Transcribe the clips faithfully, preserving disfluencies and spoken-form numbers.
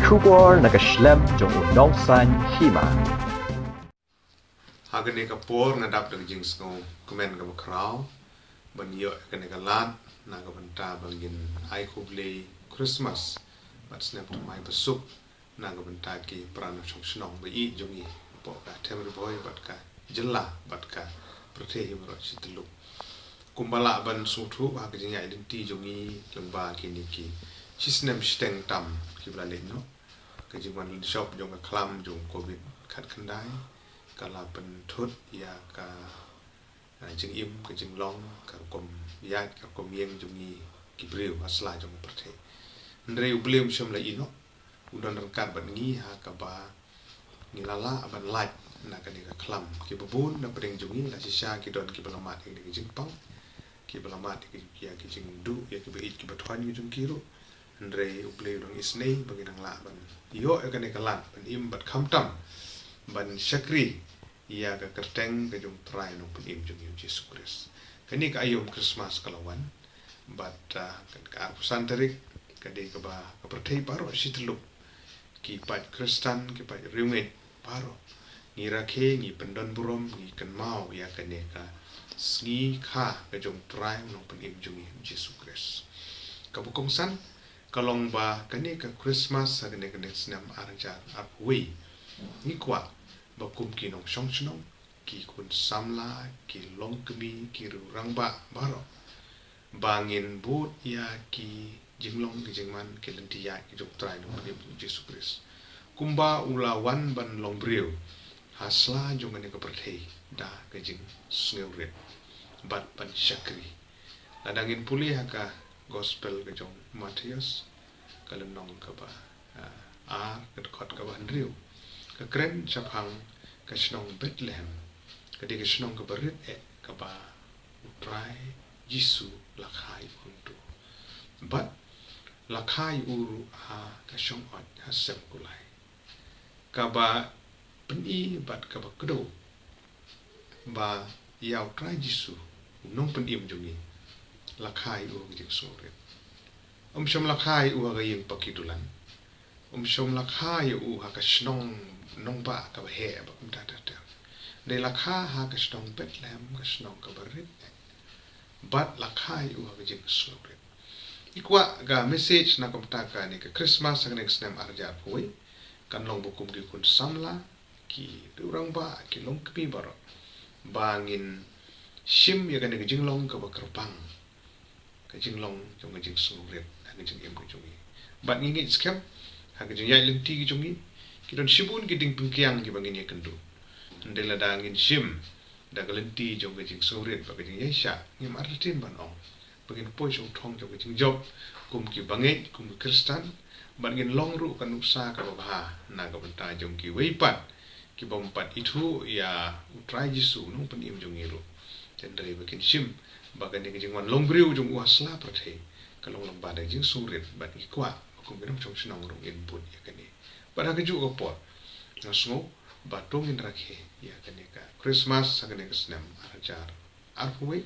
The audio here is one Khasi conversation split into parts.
Khubor na ka shlem jong u nongsan hima. Ha kane ka por nga dap da ka jingsngew kmen kaba khraw ban ïoh ïa kane ka lad na ka bynta ba ngin ai khublei Christmas bad snem thymmai basuk na ka bynta ki para nongshong shnong ba ïeit jong ngi hapoh ka Them Ri Bhoi bad ka jylla bad ka pyrthei hi baroh shi tylli. Kumba lah ban sngewthuh ha ka jingïaid lynti jong ngi lyngba kine ki shisnem shiteng tam kiba la leit noh, ka jingwan lynshop jong ka khlam jong Covid khatkhyndai ka la pynthut ïa ka, ah, jingim, ka jinglong, ka rukom ïaid, ka rukom ïeng jong ngi ki briew ha sla jong ka pyrthei. Hynrei U Blei um shym la ïehnoh, u don ryngkat bad ngi ha kaba ngi la lah ban lait na kane ka khlam. Kiba bun na pdeng jong ngi la shisha ki don kiba la mad ïa kane ka jingpang, kiba la mad ïa ki, ïa ki jingduh, ïa kiba ïeit kiba thoiñ ki jong ki ruh. Hynrei U Blei u dang isynei ba ngi dang lah ban ïoh ïa kane ka lad ban im bad khamtam ban shakri ïa ka kyrteng ka jong U Trai Nongpynim jong ngi U Jisu Khrist. Kane ka aïom Christmas ka la wan bad, ah, ka arphew san tarik ka dei kaba ka pyrthei baroh shi tylli, ki paid Khristan, ki paid riewngeit baroh, ngi rakhe, ngi pyndon burom, ngi kynmaw ïa kane ka sngi kha ka jong U Trai Nongpynim jong ngi U Jisu Khrist. Kaba kongsan ka long ba kane ka Christmas ha kane, kane snem ar hajar arphew wei, ngi kwah ba kum ki nongshong shnong, ki khun samla, ki longkmie, ki riew rangbah baroh, ba ngin bud ïa ki jinglong, ki jingman, ki lynti ïaid ki jong U Trai Nongpynim U Jisu Khrist, kumba u la wan ban long briew ha sla jong kane ka pyrthei da ka jingsngewrit bad ban shakri. Lada ngin pule ha ka Gospel ka jong Mathaios, ka lynnong kaba, ah, ar, ka dkhot kaba hynriew, ka kren shaphang ka shnong Bethlehem, ka dei ka shnong kaba rit eh kaba U Trai Jisu la kha ïa u hangto bad la kha ïa u ruh ha ka shong-ot ha sem kulai, kaba pyni bad kaba kdew ba ïa U Trai Jisu, u Nongpynim jong ngi, la kha ïa u ha ka jingsngewrit. Um shym la kha ïa u ha ka ïing paki dulan, um shym la kha ïa u ha ka shnong nongbah kaba heh ba kumta ter ter. Hynrei la kha ha ka shnong Bethlehem, ka shnong kaba rit eh, bad la kha ïa u ha ka jingsngewrit. Ngi kwah ka message na ka bynta kane ka Christmas ha kane ka snem ar hajar arphew wei kan long ba kum ki khun samla, ki riew rangbah, ki longkmie baroh, ba ngin shim ïa kane ka jinglong kaba kyrpang, ka jinglong jong ka jingsngewrit ha ka jingim ka jong ngi. Bad ngi ngeit skhem ha ka jingïaid lynti ka jong ngi ki don shibun ki diengpyngkiang kiba ngin ïakynduh. Hynrei lada ngin shim da ka lynti jong ka jingsngewrit bad ka jingïaishah, ngim artatien ban ong ba ngin poi sha u thong jong ka jingjop kum ki bangeit, kum ki Khristan, bad ngin long ruh ka nuksa kaba bha na ka bynta jong kiwei pat ki bym pat ithuh ïa U Trai Jisu, u Nongpynim jong ngi ruh. Hynrei ba kin shim ba kane ka jingwan long briew jong u ha sla pyrthei ka long lyngba da ka jingsngewrit, bad ngi kwah ba kum ki nongshong shnong ruh ngin bud ïa kane. Bad ha kajuh ka por nga sngew ba to ngin rakhe ïa kane ka Christmas ha kane ka snem ar hajar arphew wei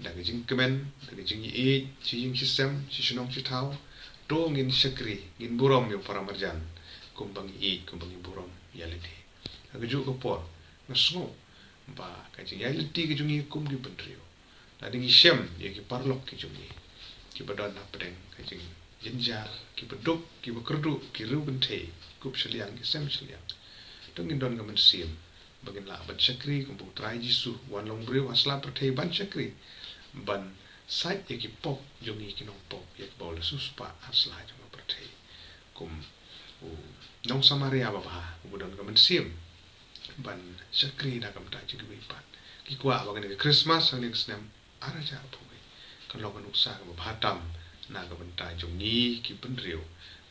da ka jingkmen, da ka jingïeit, shi ïing shi sem, shi shnong shi thaw. To ngin shakri, ngin burom ïa u paramarjan kumba ngi ïeit, kumba ngi burom ïa lade. Ha kajuh ka por nga sngew ba ka jingïaid lynti ka jong ngi kum ki bynriew, lada ngi shem ïa ki paralok ki jong ngi kiba don hapdeng ka jingjynjar, kiba duk, kiba kyrduh, ki riewkynthei, ki kup shiliang, ki sem shiliang, to ngin don ka mynsiem ba ngin lah ban shakri kumba U Trai Jisu u wan long briew ha sla pyrthei ban shakri, ban sait ïa ki pop jong ngi ki nongpop, ïa kiba u la siewspah ha sla jong ka pyrthei. Kum u nong Samaria babha uba don ka mynsiem ban shakri na ka bynta jong kiwei pat. Ngi kwah ba kane ka Christmas ha kane ka snem ar hajar arphew wei kan long ka nuksa kaba bha tam na ka bynta jong ngi ki bynriew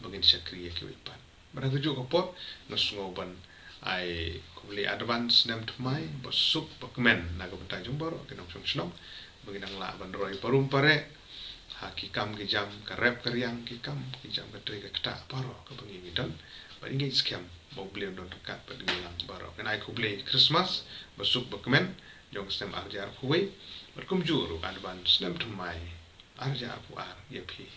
ba ngin shakri ïa kiwei pat. Bad ha kajuh ka por nga sngew ban ai khublei advance snem thymmai basuk bakmen na ka bynta jong baroh ki nongshong shnong ba ngin nang lah ban roi parum pareh ha ki kam ki jam, ka rep ka riang, ki kam ki jam, ka trei ka ktah baroh kaba ngi ngi don. Bad ngi ngeit skhem ba U Blei un don ryngkat bad ngi lang baroh. Ngan ai khublei Christmas basuk bakmen jong ka snem ar hajar arphew wei bad kumjuh ruh advance snem thymmai ar hajar arphew ar ïa phi